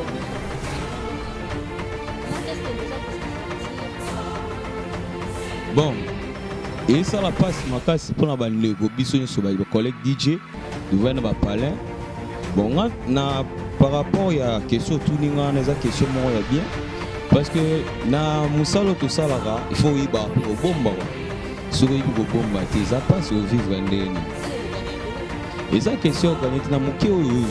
Oyo nyonso comment est-ce que boza ko s'en sortir? Bon, esala mpasi makasi mpona bandeko biso nyonso bacollègue DJ tovai na bapalin. Bon, nga na par rapport ya question otuni nga wana, eza question moko ya bien, parce que na mosala oyo tosalaka, il faut oyebaka mpe kobomba kwa. Soki oyebi kobomba te, eza mpasi ovivre ndenge nini. Eza question oganye te na moke oyo.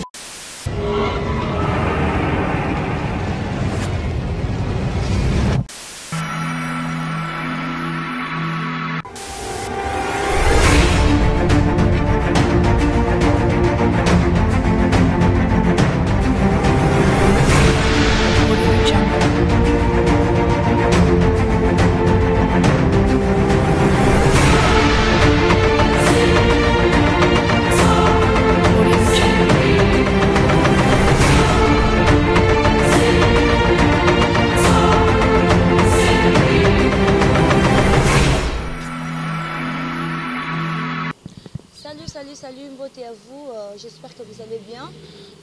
Salut, salut, salut, mbote à vous, j'espère que vous allez bien.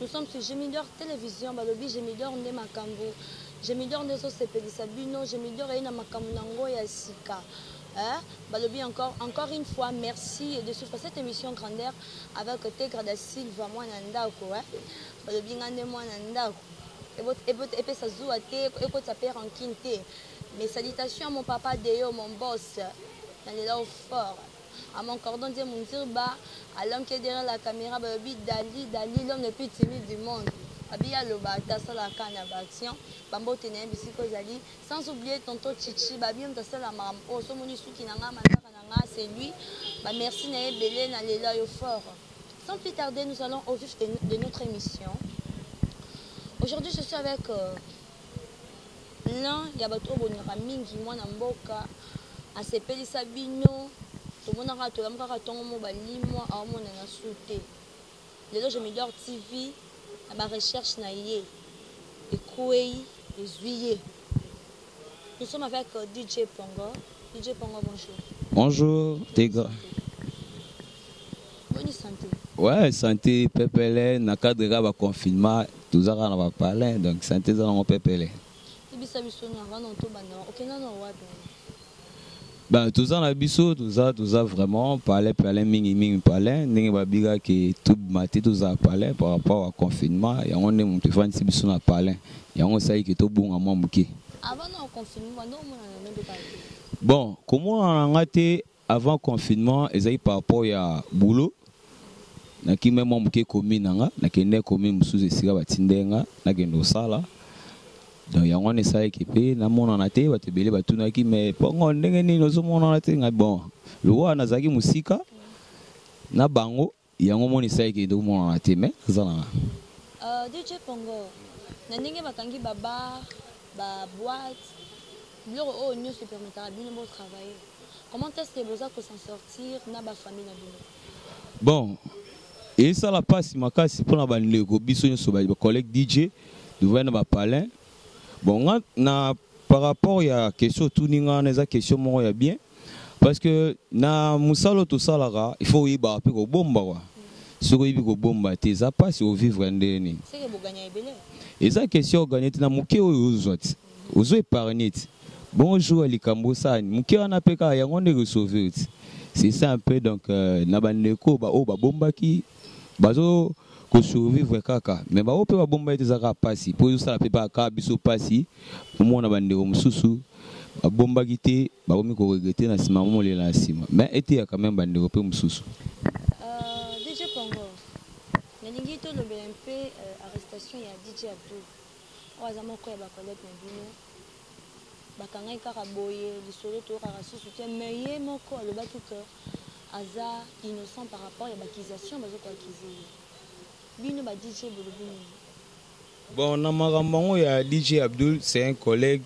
Nous sommes sur Gemidor Télévision, balobi Gemidor nde makambo. Gemidor nde ezosepelisa bino, Gemidor eye na makambo nango ya sika. Hein? Balobi encore, encore une fois, merci de suivre cette émission Grandeur avec Tegra da Silva, mwana ndako. Hein? Balobi nga nde mwana ndako. Epesa zuwa te, ekotisa pe rancune te. Mes salutations à mon papa Deo, mon boss, nalela au fort. À mon cordon Dieu Mundirba, à l'homme qui est derrière la caméra, balobi Dali, Dali, l'homme le plus timide du monde. Babi aloba ata asalaka na ba action, bambote na ye bisika ozali. Sans oublier tonton Chichi, babi moto asala makambo oyo, somoni suki na nga, manzaka na nga, c'est lui. Ba merci na ye ebele, nalela yo fort. Sans plus tarder, nous allons au vif de notre émission. Aujourd'hui, je suis avec l'un ya bato oyo bolingaka mingi, mwana mboka asepelisa bino. Tomonaka tolamu kaka ntongo mo balimwa aomonana su te. Lelo Gemidor TV na ba recherche na ye ekwei ezwi ye. Nous sommes avec DJ Pongo. DJ Pongo, bonjour. Bonjour, Tegra. Bonne santé. Ouais, santé pepele na cadre ya ba confinement, tozaka na ba palin, donc santé za nango pepele. Yebisa biso na avant tobanda, okenda na wapi? Ben, toza na biso, toza vraiment palin, palin mingi mingi palin, ndenge babika ke tobima te, toza palin par rapport à confinement, yango nde moto efandisi biso na palin, yango esali ke tobonga mwa moke. Avant na confinement, bando omonana na mbe kaka te? Bon, komonana na nga te avant confinement ezali par rapport ya boulot. Nakimi mwa moke commune na nga, nakende commune mosusu esika batinde nga, nakende kosala. Donc yango wana esalaki mpe namonana te, bato ebele batunaki mais Pongo ndenge nini ozomonana te? Ngai bon, lokola nazalaki mosika na bango, yango moni esalaki ende komonana te, mais naza na nga. DJ Pongo, na ndenge bakangi ba bar, ba boîte, biloko oyo nyonso epermetaka bino bo travailler, comment est-ce que boza ko s'en sortir na ba famille na bino? Bon, esala mpasi makasi mpona bandeko biso nyonso ba collègue DJ tovai na bapalin. Bon, nga na par rapport ya question otuni nga wana, eza question moko ya bien, parce que na mosala oyo tosalaka, il faut oyebaka mpe kobomba kwa. Soki oyebi kobomba te, eza mpasi ovivre ndenge nini. C'est que boganya ebele. Eza question oganye te na moke oyo ozwa ti, ozo épargne ti. Bonjour likambo osani moke wana mpe kaka yango nde resauve ti. C'est ça un peu. Donc na bandeko ba oyo babombaki bazo kosurvivre kaka, mais baoyo mpe babomba ete eza kaka mpasi, mpo ezosala mpe kaka biso mpasi omona bandeko mosusu babombaki te, bakomi koregrete na nsima, momolela na nsima, mais eteyaka même bandeko mpe mosusu. DJ Pongo, nalingi tolobela mpe arrestation ya DJ Abdul oyo aza moko ya bacollègue na bino. Bakangaki kaka boye, lisolo toyokaka susu te, mais ye moko alobaki ke aza innocent par rapport ya baaccusation baza koaccuser ye. Bino ba DJ bolobi nini? Bon, na makambo yango ya DJ Abdul, c'est un collègue,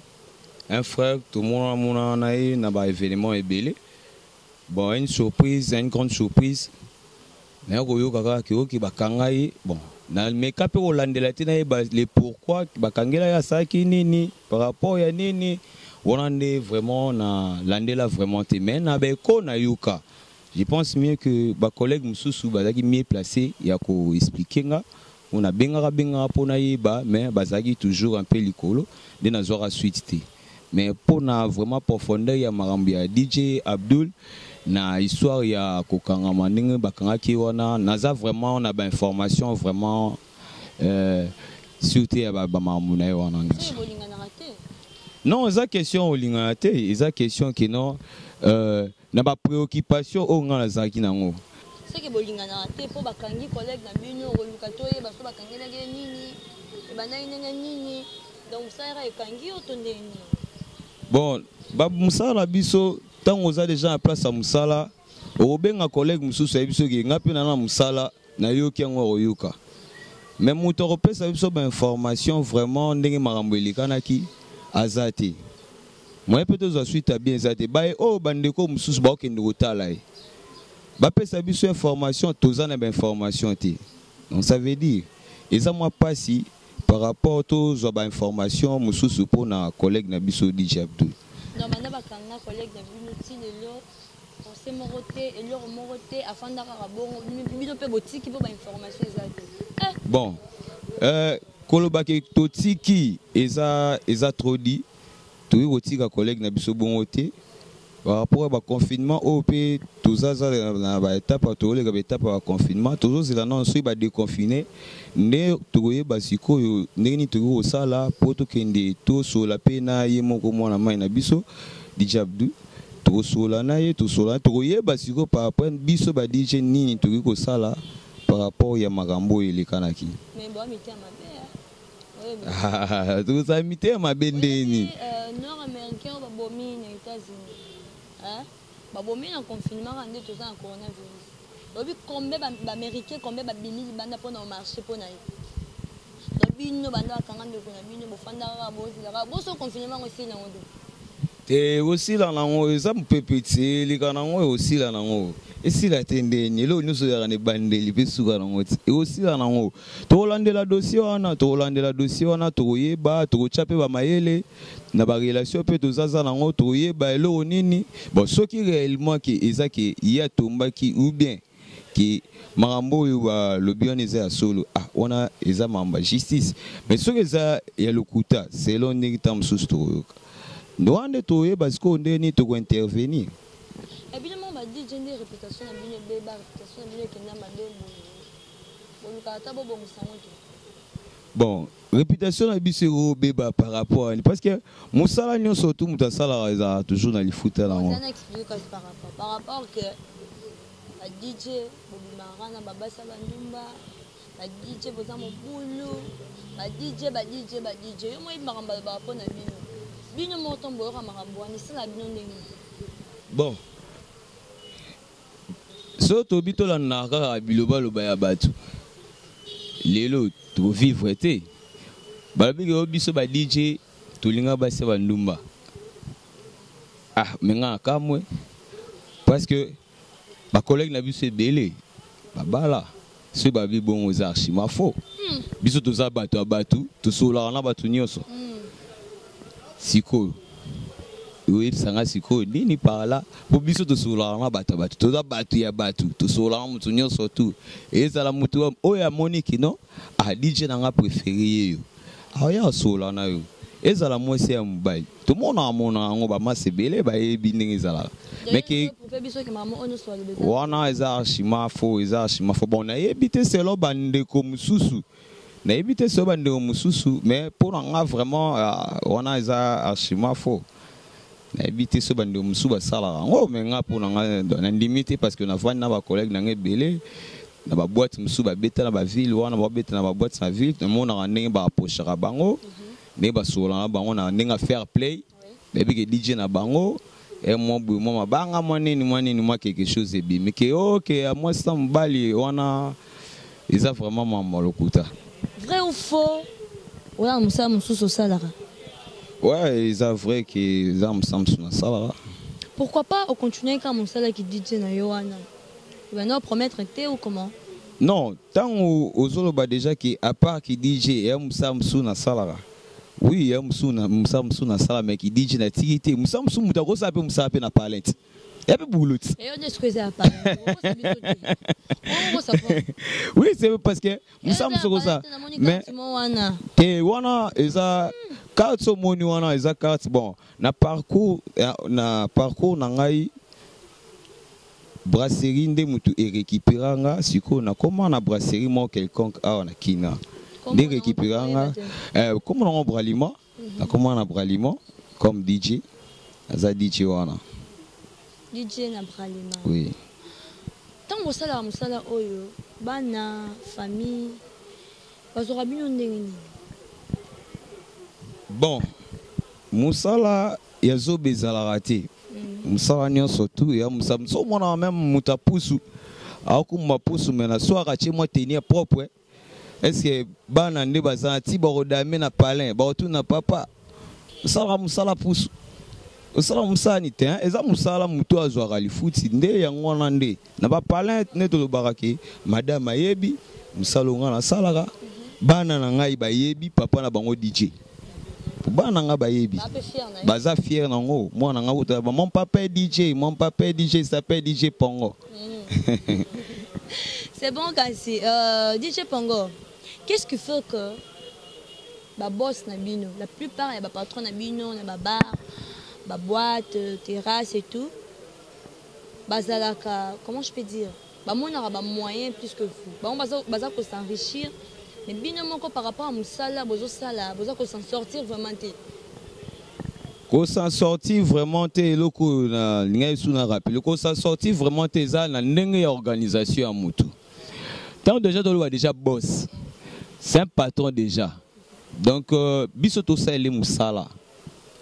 un frère, tomonana monana na ye na ba événement ebele. Bon, une surprise, une grande surprise, naya koyoka kaka ke oki bakanga ye. Bon, na meka mpe kolandela te, nayeba le pourquoi bakangela ye, asalaki nini, par rapport ya nini wana nde vraiment na landela vraiment te, mais na baeko nayoka, je pense mieux que bacollègue mosusu bazalaki mieux placé ya koexpliquer nga. Oyo nabengaka bengaka mpo nayeba, mais bazalaki toujours un peu likolo nde nazwaka suite te. Mais mpona vraiment profondeur ya makambo ya DJ Abdul na histoire ya kokangama ndenge bakangaki wana, naza vraiment na bainformation vraiment surtout ya bamakambo na ye wana nyonso. Non, eza question olingana te, eza question ke non, na bapréoccupation oyo ngai nazalaki nango. Soki bolinganaka te, mpo bakangi collègue na bino, koluka toyeba so bakangelaki ye nini, ebandaki ndenge nini. Donc mosala ekangi yo to ndenge nini? Bon, mosala na biso, ntango oza déjà na place ya mosala, okobenga collègue mosusu, ayebi soki nga mpe na mosala nayoki yango, akoyoka. Mais moto akopesa biso bainformation vraiment ndenge makambo elekanaki aza te. Moye mpe tozwa suite ya bien eza te. Baye oyo bandeko mosusu baokende kotala ye, bapesa biso information, toza na bainformation te. Donc ça veut dire eza mwa mpasi par rapport tozwa bainformation mosusu mpona collègue na biso DJ Abdul. Donc banda bakanga collègue na bino ti lelo, procès moko te, eloko moko te, afanda kaka bongo, bino mpe botiki mpo bainformation eza te? Bon, kolobaki totiki eza trop dit. Tokoki kotika collègue na biso bongo te par rapport ya baconfinement oyo mpe tozaza na baétape, tokoleka baétape ya baconfinement. Tozozela nano soki badéconfine nde tokoyeba sikoyo ndenge nini tokoki kosala mpo tokende tosola mpe na ye moko mwana mai na biso DJ Abdul. Tokosola na ye, tosola, tokoyeba sikoyo par rapport biso ba DJ nini tokoki kosala par rapport ya makambo oyo elekanaki. Mais boa mitema mabe. Tozala mitema mabe ndeni? Nord américain oyo babomi na États-Unis, babomi na confinement kaka nde toza na coronavirus. Lobi combien baaméricain, combien babimi libanda mpona omarché mpo na ye? Donc bino, banda bakanga ndeko na bino, bofanda kaka, bozela kaka boso confinement yango esili nango te? Te, ekosila nango, eza mopepe ti eleka nango, ekosila nango. Esila te ndeni? Eloko nyonso ezalaka na ebandeli mpe suka nango ti ekosila nango. Tokolandela dossier wana, tokolandela dossier wana, tokoyeba, tokotya mpe bamayele na barelation mpe tozaza nango, tokoyeba eloko nini. Bon, soki réellement ke eza ke ye atombaki ou bien ke makambo oyo balobi wana eza ya solo, ah, wana eza makambo ya justice. Mais soki eza ya lokuta, selon ndenge ntango mosusu tokoyoka, wana nde toyeba sikoyo ndenge nini tokointervenir. Ebino moko ba DJ, nde réputation na bino ebeba, réputation na bino ekenda mabe boye, bolukaka ata bobongisa yango te? Bon, réputation na biso ekobeba par rapport ani? Parce que mosala nyonso tu moto asalaka ezalaka toujours na lifuta nango. Ozana explique kasi par rapport que ba DJ bobimaka na babasi ya bandumba, ba DJ boza mobulu, ba DJ, ba DJ, ba DJ. Yo moyebi makambo balobaka mpo na bino. Bino moko ntango boyoka makambo wana, esala bino ndenge? Bon, so tobi tolandaka kaka bilobaloba ya bato, lelo tokovivre te. Balobi ke biso ba DJ tolinga basi ya bandumba. Ah, me nga nakamwe, parce que bacollègue na biso ebele babala. Soki babi bongo, eza archiment faux. Biso toza bato ya bato, tosololaka na bato nyonso. Sikoyo oyebisanga sikoyo nini par là? Mpo biso tosololaka na bato ya bato, toza bato ya bato, tosololaka moto nyonso tu. Ezala moto oyo amoni kino ah, DJ na nga préféré ye yo, aoya asolola na yo, ezala mwasi ya mobali, tomonaka mona yango, bamasi ebele bayebi ndenge ezalaka. Mais ke wana eza archiment faux, eza archiment faux. Bon, nayebi te selo bandeko mosusu, nayebi te selo bandeko mosusu, mais mpo na nga vraiment wana eza archiment faux. Nayebi te so bandeko mosusu basalaka yango, mais nga, mpo na nga, nandimi te, parce que navandi na bacollègue na nga ebele na baboîte mosusu, babeta na baville wana, babeta na baboîte na ville, namonaka ndenge baapprochaka bango, ndenge basololaka na bango na ndenge ya fair play. Bayebi ke DJ na bango mwa boye, mwa mabanga, mwa nini, mwa nini, mwa quelque chose ebimi ke oke ya mwasi na mobali wana, eza vraiment mambo lokuta. Vrai ou faux, oya na mosala mosusu osalaka? Ouais, eza vrai ke eza mosala mosusu nasalaka. Pourquoi pas ocontinue kaka mosalaki DJ na yo wana? Ebanda opromettre te ou comment? Non, ntango ozoloba déjà ke à part ki DJ, eya mosala mosusu nasalaka. Oui, ya mosusu, mosala mosusu nasala, mais ki DJ natiki te. Mosala mosusu, moto akosala mpe mosala mpe na palin te. Ya mpe boulot. Oui, c'est parce que mosala mosusu oza mais te wana eza carte. Omoni wana eza carte. Bon, na parcours na ngai, brasserie nde motu erécupéra nga. Sikoyo nakóma na brasserie moko quelconque awa na Kina nde récupéra nga. Kombo nango Bralima. Nakóma na Bralima comme DJ, aza DJ wana. DJ na Bralima? Oui. Ntango bosalaka mosala oyo, bana, famille bazwaka bino ndenge nini? Bon, mosala ya zoba ezalaka te. Mosala nyonso tu ya mosala so omonaka, même moto apusu aokumba pusu, me na soir atie mwa tenue propre. Est ce que bana nde baza na ti bakodame na palin, bakotuna papa osalaka mosala pusu, osala mosala ni te? Eza mosala moto azwaka lifuti nde yango wana. Nde na bapalin nde tolobaka ke madame ayebi mosala oyo nga nasalaka, bana na ngai bayebi papa na bango DJ. Bana na ngai bayebi, baza fier nango. Mwana na ngai kuta, "Mon papa est DJ, mon papa est DJ, s'appelle DJ Pongo." C'est bon. Kasi DJ Pongo, qu'est-ce qui fait que baboss na bino, la plupart ya bapatron na bino na babar, baboîte, terrasse et tout, bazalaka, comment je peux dire, bamonaka bamoyen plus que vous? Bango baza kos'enrichir, mais bino moko, par rapport à mosala bozosala, boza kos'en sortir vraiment te. Kos'en sortir vraiment te, eloko oyo nalingai su na rappeler, kos'en sortir vraiment te eza na ndenge ya organisation ya motu. Ntango déjà toloba déjà boss, c'est un patron déjà. Donc biso tosaleli mosala,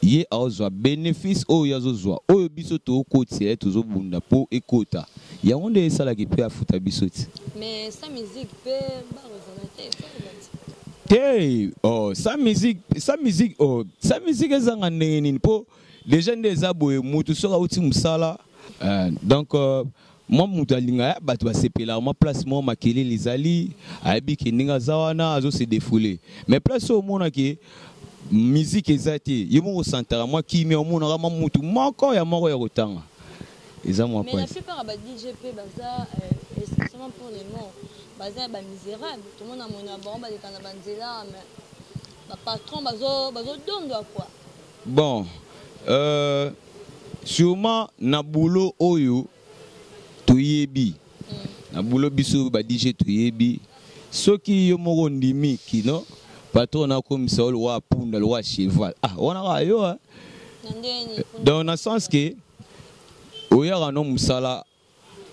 ye azwa bénéfice oyo azozwa, oyo biso tokotisa ye, tozobunda mpo ekota. Yango nde esalaki mpe afuta biso ti. Mais sans musique mpe bakozala te. Te, oh, sans musique, sans musique, oh, sans musique ezanga ndenge nini? Mpo déjà nde eza boye, mutu soki auti mosala, donc mwa moto alinga ya bato basepelaka mwa place moko makelele ezali, ayebi ke ndenge aza wana azose défouler. Mais place oyo omonaki musique eza te, ye moko osantaka mwa kimia, omonaka mwa mutu moko ya moko ya kotanga eza mwa. Mais la plupart ya ba DJ mpe baza, essentiellement pour les morts, baza ya bamisérable. Tomona mona bango baleka na banzela, mais bapatron bazodondwa quoi. Bon, sûrement na boulot oyo toyebi, na boulot biso ba DJ toyebi, soki yo moko ondimi kino patron akomisa yo lokwa punda, lokwa cheval, ah, wana kaka yo. Donc na sens ke oyaka no mosala,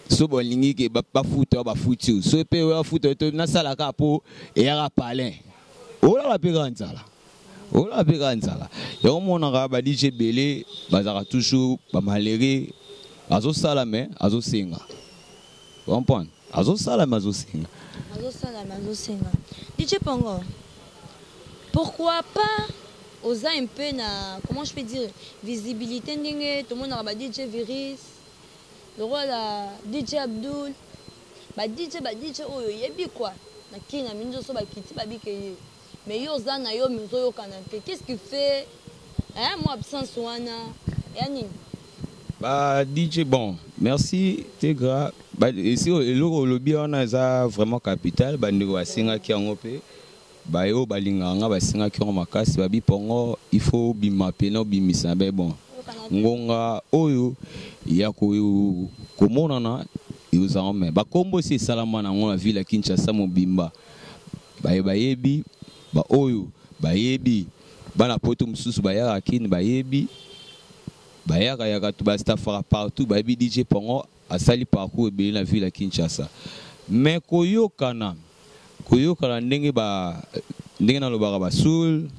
so balingi ke bafuta yo, bafuti yo. So mpe oyo afuta yo, nasalaka mpo eyaka palin, olala mpe kaka nzala, olala mpe kaka nzala. Yango monaka ba DJ ebele bazalaka toujours bamalheureux, azosala mais azosenga, comprendre, azosala mais azosenga. Azosala mais azosenga. DJ Pongo, pourquoi pas oza un peu na, comment je peux dire, visibilité ndenge tomonaka ba DJ Virus, lokola DJ Abdul, ba DJ oyo oyebi quoi na kini na mini nyonso bakiti babike ye, mais yo oza na yo, mais ozoyokana te? Qu'est ce qui fait, hein, mo absence wana ya nini? Ba DJ, bon, merci Tegra. Esi eloko olobi wana eza vraiment capital. Bandeko basengaki yango mpe, baye oyo balingaka nga basengaki yango makasi, babi Pongo, il faut obima pene, obimisa be. Bon, ngonga oyo ya komonana ezala, me bakombo esi esalama nango na ville ya Kinshasa mobimba. Baye bayebi, baoyo bayebi bana poto mosusu bayaka Kini, bayebi, bayaka yaka, bastafaka partout, bayebi DJ Pongo asali parcours ebele na ville ya Kinshasa. Mais koyokana, koyokana ndenge ba ndenge nalobaka, basoul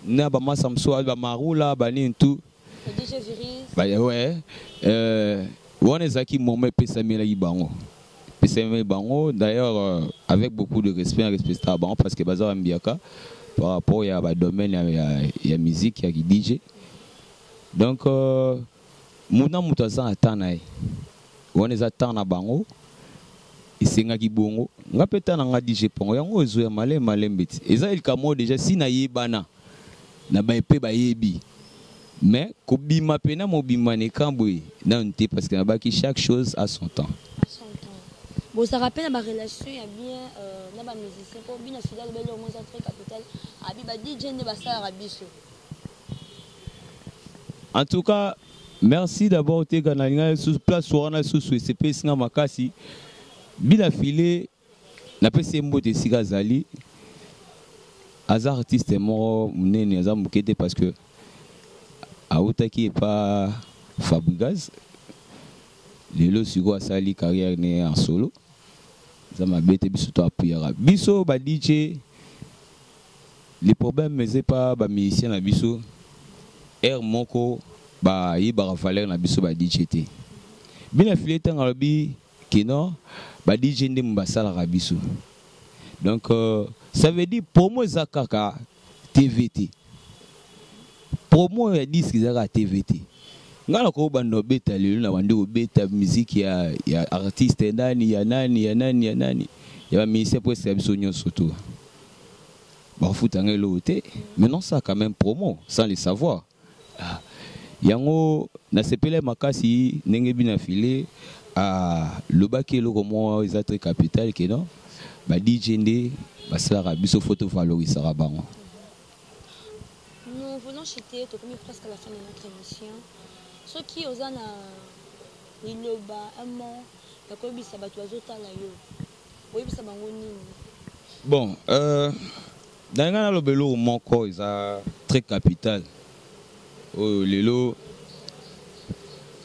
na bamasa mosusu, bamarula, banini tu. Ouais, wana ezalaki moment epesamelaki bango, epesamelaki bango. D'ailleurs, avec beaucoup de respect, respectaka bango parce que baza bambiaka par rapport ya badomaine ya musique ya DJ. Donc muna moto aza na temps na ye, wana eza temps na bango esengaki bongo. Nga mpe temps na nga DJ Pongo yango ezoya malembe malembe ti eza likambo oyo déjà si nayebana na baye mpe bayebi. Mais kobima pena mobimba na écran boye nanu te, parce que nabaki chaque chose à son temps. À son temps. Bozalaka mpe na barelation ya bien na bamusicien, mpo bino fidèle bele omo eza très capital abi ba DJ nde basalaka biso. En tout cas, merci d'abord. Teka na linga lisusu place wana lisusu esepesi nga makasi. Bila file, napesi ye mbote esika azali. Aza artiste moko monene, aza moke te, parce que awutaki epa Fabrigaz, lelo sikoyo asali carrière ne en solo. Eza mabe te, biso to appuyaka biso ba DJ. Le problème eza pa bamusicien na biso, aire moko bayebaka valeur na biso ba DJ te. Bina file, ntango alobi ke non, ba DJ nde basalaka biso, donc ça veut dire promo eza kaka TV te. Promo ya disque eza kaka TV te. Ngai nakobanda obeta lelo, na bandi kobeta musique ya artiste nani, ya nani, ya nani, ya nani, ya bamusicien presque ya biso nyonso to bakofuta ngai eloko te. Maintenant ça quand même promo sans le savoir. Ah. Yango nasepeli makasi ndenge bina file alobaki eloko moko eza très capital, ke non, ba DJ nde basalaka biso, faut tovalorisaka bango. Nous voulons chuter, tokomi presque à la fin de notre émission. Soki oza na liloba, un mot ya koyebisa bato bazotala yo, oyebisa bango nini? Bon, na ngai naloba eloko moko eza très capital oyo lelo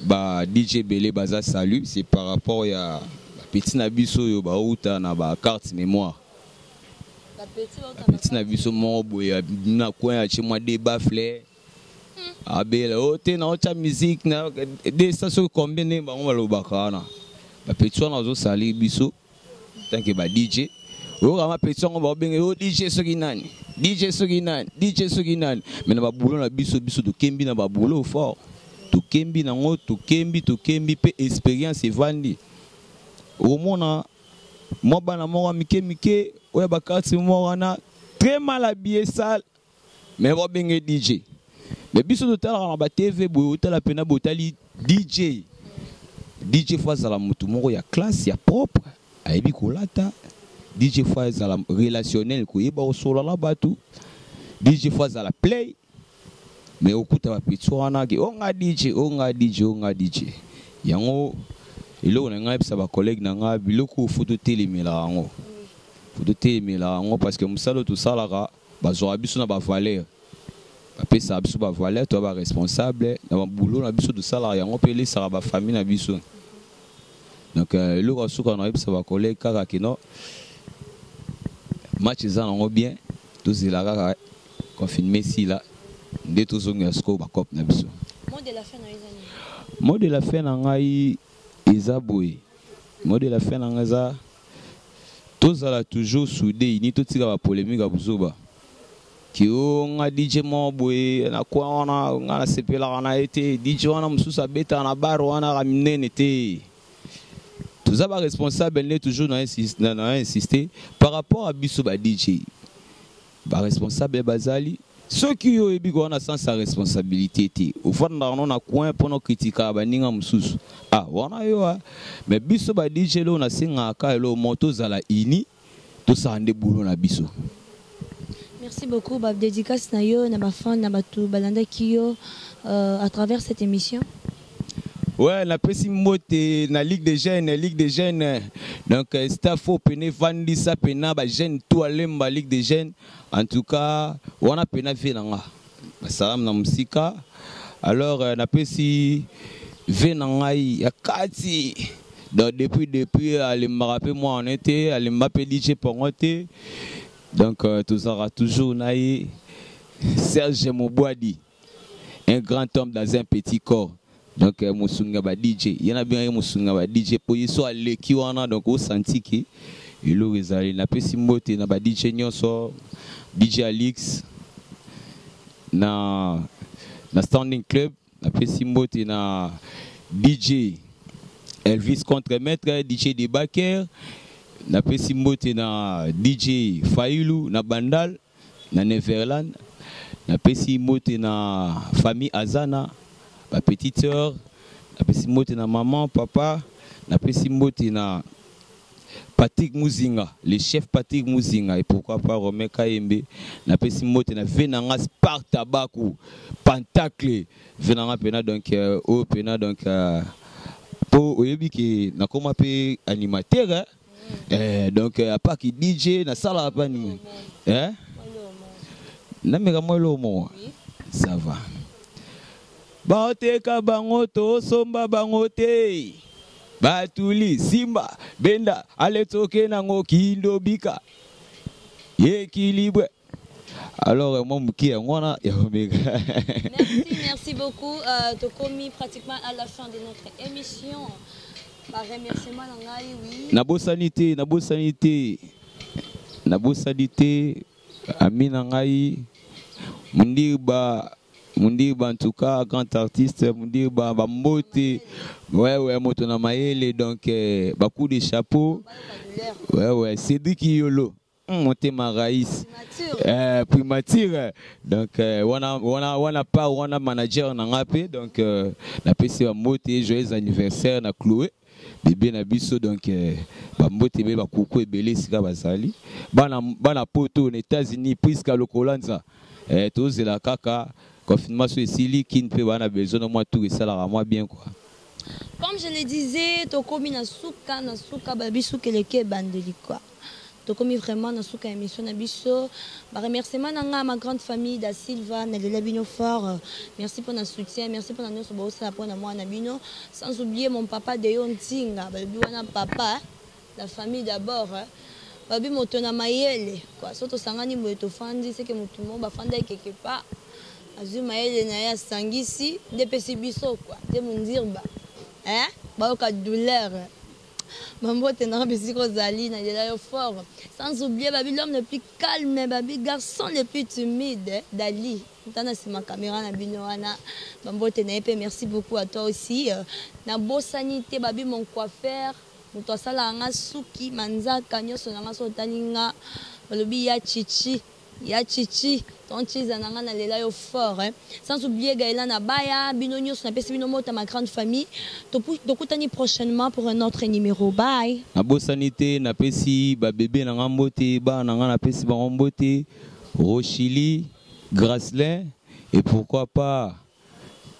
ba DJ ebele baza salut, c'est par rapport ya bapeti na biso oyo bauta na bacarte mémoire. Bapeti na biso moko boye na coin, atie mwa de baffle, abela o te na otya musique na 200 soki combien, ndenge bango balobaka wana. Bapeti wana bazosali biso tant que ba DJ. Oyokama peti yango baobenge o DJ soki nani, DJ soki nani, DJ soki nani. Mais na baboulot na biso, biso tokembi na baboulot fort, tokembi nango, tokembi, tokembi mpe expérience evandi. Okomona mwa bana moko ya mike mike oyo bakati moko wana, très mal habillé, sale, mais babenge DJ. Mais biso totalaka na batv boye, otala mpena botali DJ. DJ faut azala motu moko ya classe, ya propre, ayebi kolata. DJ faut azala relationnel, koyeba kosola na bato. DJ faut azala play. Mais okuta bapeti wana ke onga DJ, onga DJ, onga DJ. Yango eloko na ngai yebisa bacollègue na ngai, biloko faut totelemelaka yango, faut totelemelaka yango, parce que mosala oyo tosalaka, bazwaka biso na bavaleur, bapesaka biso bavaleur, toya baresponsable na baboulot na biso tosalaka yango mpe elesaka bafamille na biso. Donc eloko ya suka na oyebisa bacollègue kaka ke non, match eza nango bien, tozela kaka confinement esila nde tozongela sikoyo bacope na biso. Mot de la fin na yo eza nini? Mot de la fin na ngai eza boye, mot de la fin na ngai eza tozala toujours soudé, uni, totika bapolémique ya buzoba ke o nga DJ moko boye na coin wana, nga nasepelaka na ye te, DJ wana mosusu abetaka na bar wana ka minene te. Toza baresponsable nde toujours na insiste par rapport à biso ba DJ. Baresponsable bazali, soki yo oyebi kowa na sens ya responsabilité te, ofandaka no na coin mpona okritikaka baninga mosusu, ah wana yo a. Mais biso ba DJ, lelo nasengaka eloko moko, tozala uni, tosala nde boulot na biso. Merci beaucoup. Ba dédicace na yo na ba fan, na bato balandaki yo à travers cette émission. Ouais, napesi mbote na Ligue des Jeunes, Ligue des Jeunes. Donc staff oyo pene evandisa pena bajeune to alemba Ligue des Jeunes. En tout cas, wana pena vie na nga. Basalamu na mosika. Alors napesi vie na ngai ya kati. Donc depuis alembaka mpe mwana te, alemba mpe DJ Pongo te. Donc tozalaka toujours na ye, Serge Mobwadi, un grand homme dans un petit corps. Donc mosunga ba DJ, ye na bengaki mosunga ba DJ po ye so aleki wana, donc osanti ke eloko ezali. Napesi mbote na ba DJ nyonso, DJ Alix na Standing Club, napesi mbote na DJ Elvis contre maître, DJ Debaker, napesi mbote na DJ Failu na Bandal, na Neverland. Napesi mbote na famille Azana, ba petite sœur, napesi mbote na maman, papa, napesi mbote na Patrick Muzinga, le chef Patrick Muzinga et pourquoi pas Romain Kayembe, napesi mbote na vie na nga Sparta Baku, Pentacle, vie na nga pena donc euh, oyo pena donc euh, po oyebi ke nakoma pe animateur hein? Eh, donc euh, à part ki DJ nasalaka pe anime eh? Nameka mwa eloko moko ça va. Baoteka bango tosomba bango te. Batuli simba benda ale toke nango kindo bika équilibre. Alors euh, moi moke yango wana ya komeka. Merci, merci beaucoup. Euh, tokomi pratiquement à la fin de notre émission. Ba remerciement na ngai, oui. Nabosani te, nabosani te. Nabosani te ami na ngai Mundirba Mundirba en tout cas grand artiste Mundirba ba mbote ouais ouais moto na mayele donc eh, ba coup de chapeau ouais ouais Cédric Yolo motema Raïs eh, primature donc eh, wana wana wana pa wana manager na nga pe donc euh, napesi ba mbote joyeux anniversaire na Chloé bebe na biso donc eh, bambote ebele bakuku ebele esika bazali bana, bana poto na États-Unis Priska Lokolanza eh, tozela kaka confinement so esili kin mpe bana besoin na mwa tour esalaka mwa bien quoi. Comme je le disais, tokomi na suka na suka babi suka eleki ebandeli quoi. Tokomi vraiment na suka ya émission na biso. Ba remerciement na nga ma grande famille da Silva na lela bino fort. Merci pour na soutien, merci pour na nyoso bosala pour na mwana bino. Sans oublier mon papa Deyo Ntinga, balobi wana papa, la famille d'abord. Babi moto na mayele quoi. So tosangani boye tofandi c'est que moto moko bafanda quelque part. Azwi mayele na ye asangisi nde epesi biso quoi. Nde mundirba. Hein? Bayoka douleur. Mambote na bisika ozali na lela yo fort. Sans oublier babi l'homme le plus calme, babi garçon le plus timide, Dali. Tana sima caméra na bino wana. Bambote na ye pe merci beaucoup à toi aussi. Na bosani te babi mon coiffeur, moto asalaka nga suki, manzaka nyonso na nga so otali nga balobi ya chichi. Ya Chichi, ton Chiza na nga na lela yo fort hein. Sans oublier Gaëlan Nabaya, bino nyoso na pesi bino mota ma grande famille. Tokutani prochainement pour un autre numéro. Bye. Nabosani te napesi ba bebe na nga mbote, bana na nga napesi bango mbote, Rochili, Gracelin et pourquoi pas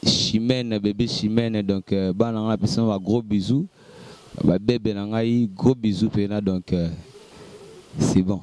Chimène, bébé Chimène, donc euh, bana na nga napesi bango ba gros bisous, ba bebe na ngai gros bisous pena donc euh, c'est bon.